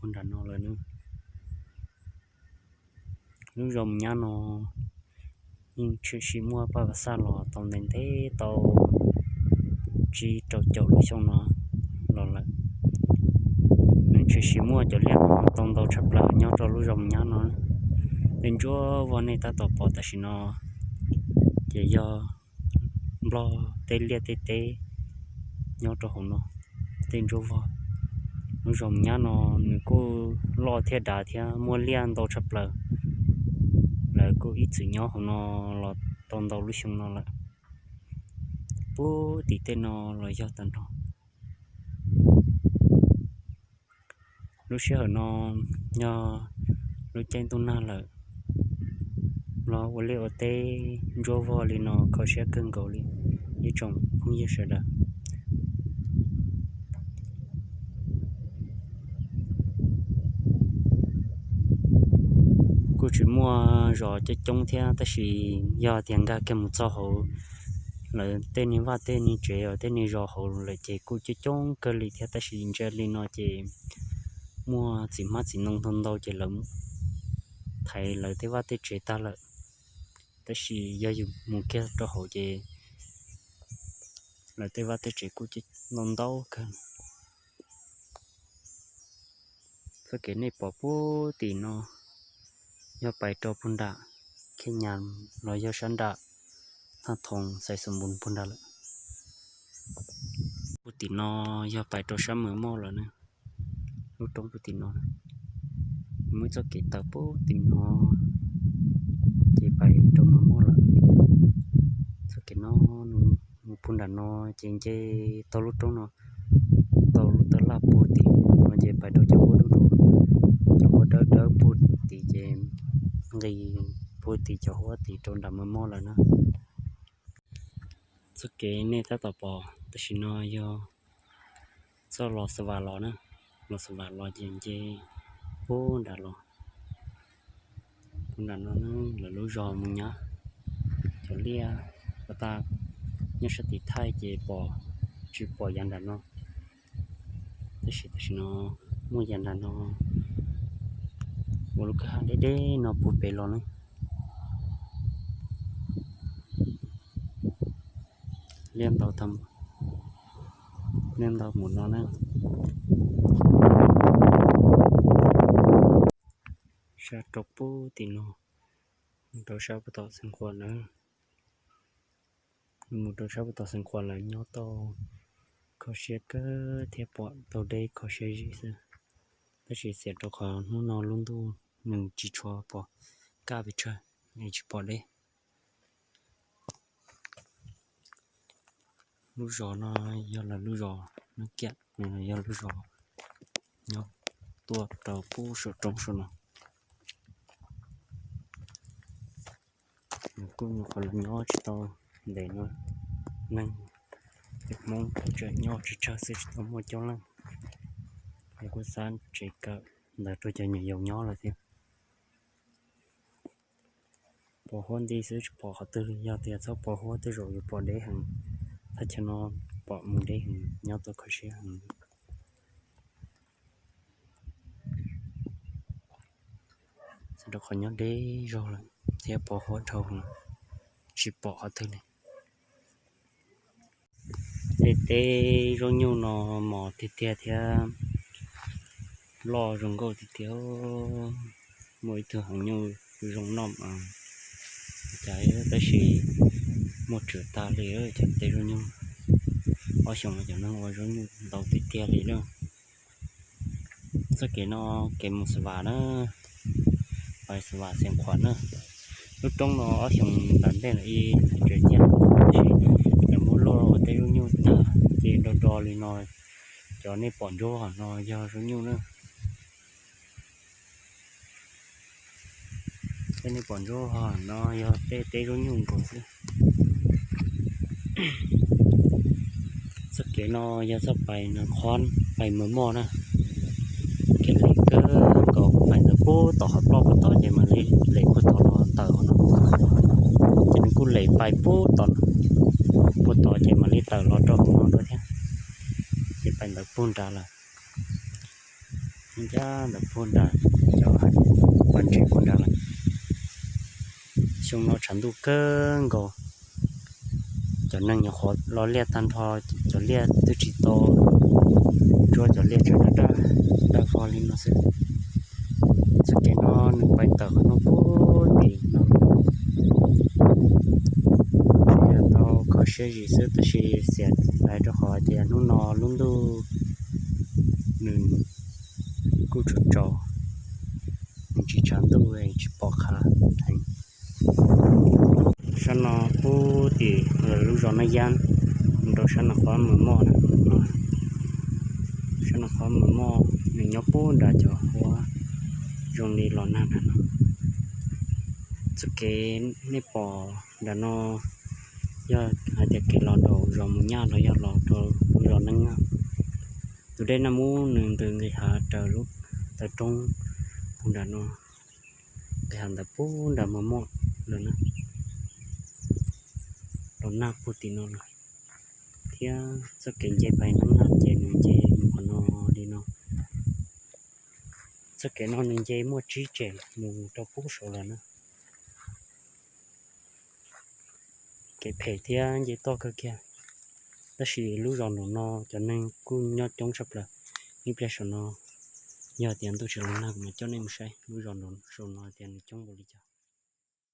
puag nram no lawm na. Lub zos Mus Nyab no yeej tshwm sim muaj paj pas xaj los tau ntev ntev tau tsib rau caum lub xyoo no los lawm. Nws tshwm sim muaj cov liaj no tau ntau tshaj plaws nyob rau lub zos Mus Nyab no. Tej ntsuab vog nej tab tom pom tam sim no ces yog Nplog tej liaj tej teb nyob rau hauv no, tej ntsuab vog. Lub zos Mus Nyab no nws kuj loj thiab dav thiab muaj liaj ntau tshaj plaws. Lawv kuj ib txwm nyob hauv no los tau ntau lub xyoo no lawm. Puag tim tej no los yog tag nrho. Lub sij hawm no yog lub caij ntuj nag lawm, los ua liaj ua teb ntsuab vog li no kho siab kawg nkaus li ib tsoom phooj ywg sawv daws. Kuj tsis muaj zos coob coob thiab tab sis yog tias nkag kiag mus txog hauv lawv tej niag vaj tej niag tsev uas tej niag zos hauv lawm ces kuj coob coob kawg li thiab tab sis ntsia li no ces muaj txiv hmab txiv ntoo ntau ntau ces lawv thaiv lawv tej vaj tej tsev tag lawm. Tab sis yog yus mus kiag rau hauv ces lawv tej vaj tej tsev kuj ntau ntau kawg. Txoj kev nej pom puag tim no yog pais rau puag nram Khej Nyas los yog sab nram Thaj Thoos Xais Xoom Npoos puag nrad lawm. Puag tim no yog pais rau sab Mws Moj lawm na. Lub roob puag tim no, muaj ib txoj kev taws puag tim no ces pais rau Mws Moj lawm. Txoj kev no mus puag nram no ces nce tau lub roob no, tau lub taj laj puag tim no ces pais rau cov huab dub dub, cov huab dawb dawb puag tim ces nqis puag tim cov huab tim rau nram Mws Moj lawm na. Txoj kev nej tab tom pom tam sim no yog txoj los Xa Vas los na, los Xa Vas los ces nce puag nram los, puag nram no lawv lub zos Mus Nyab. Cov liaj uas tas nyob sab tim thaij ces pom, tsis pom yav nram no, tab sis tam sim no muaj yav nram no ua lub kwj ha deb deb no puag pem los na. Liaj ntau, liaj ntau mus no na. Sab rau puag tim no, mus rau sab puag tom Xeev Khuam na. Mus rau sab puag tom Xeev Khuam lawv nyob tau kho siab kawg thiab pom tau deb kho siab zim xwb. Tab sis xiam rau qhov hnub no lub ntuj nws tsis tshua pom kaj pes tsawg, tsis pom deb. Lub zos no yog lawv lub zos Nab Kiam, nws yog lub zos nyob tuaj rau puag saum roob saum no. Nws kuj nyuam qhuav los nyob tsis tau ntev no, neeg Hmoob tseem nyob tsawg tsawg xwb tsis tau muaj coob leej. Nws kuj xav tsev kawm ntawd rau cov nyuam yaus nyob lawm thiab. Pos huab nti xwb tsis pom qhov twg li, yog tias txhob pos huab tej zaum yuav pom deb heev. Thaj chaw no pom mus deb heev, nyob tau kho siab heev. Txog rau qhov nyob deb zog lawm thiab pos huab dhau lawm, tsis pom qhov twg li. Tej teb zaub nyuj no mos tiag tiag thiab loj zoo nkauj tiag tiag. Muaj ib tug heev nyuj zoo noj cas tab sis muaj tsawm tag li cov teb zaub nyuj. Ob xyoos cov neeg ua zaub nyuj ntau tiag tiag li na. Txoj kev no kev mus Xav Vas na, pais Xav Vas Xeev Khuam na. Lub roob no ob xyoos ntawd ntej lawm ib tsev thiab, tab sis lawv muab luaj ua teb zaub nyuj tag ces do do li no. Cov nej pom ntsuab hov no yog zaub nyuj na. Tej nej pom ntsuab hov no yog tej teb zaub nyuj nkaus xwb. Txoj kev no yog txoj pais Nas Khob pais Mws Moj na. Kev lem kawg nkaus, pais ntawd puag tom qhov ploj puag tod ces mam li lem puag tod los tawm hov no. Ces nws kuj lem pais puag tod, puag tod ces mam li tawm los rau hauv no dua thiab. Ces pais ntawd puag nrad lawm. Ncaj ntawm puag nram cov pas ntses puag nrad lawm. Xyoo no tshav ntuj kawg nkaus, cov neeg nyuam qhuav los liaj tag nrho, cov liaj twb tsis tau tsuab, cov liaj tseem daj daj vog li no xwb. Txoj kev no nws pais tawm qhov no puag tim no, tsis yog tau kho siab zim xwb, tab sis xiam hais rau qhov tias hnub no lub ntuj nws kuj tsaus tsaus, nws tsis tshav ntuj, tsis pom qhov heev. Sab no puag tim lub zos Naj Yab, rau sab no qhov Mws Moj na, sab no qhov Mws Moj, nws nyob puag nram cov huab zoo li los nag nram no. Txoj kev nej pom nram no yog hais tias kev los rau zos Mus Nyaj los yog los rau zos Neeb Nyaj. Tus dej Naj Mub nws ntws nqis hav raws lub taw roob puag nram no, nqis hav ntawd puag nram Mws Moj lawm na, los nag puag tim no lawm. Thiab txoj kev nce pais Neeb Nyaj ces nws nce mus qhov no li no. Txoj kev no nws nce muaj tsib tsem mus rau pub saud lawm na. Kev phem thiab nce toj kawg kiag, tab sis lub zos nraum no cov neeg kuj nyob coob tshaj plaws. Ib pliag saum no, yog tias ntuj tsis los nag kuv mam coj nej mus saib lub zos nraum saum no tias nws coob npaum li cas.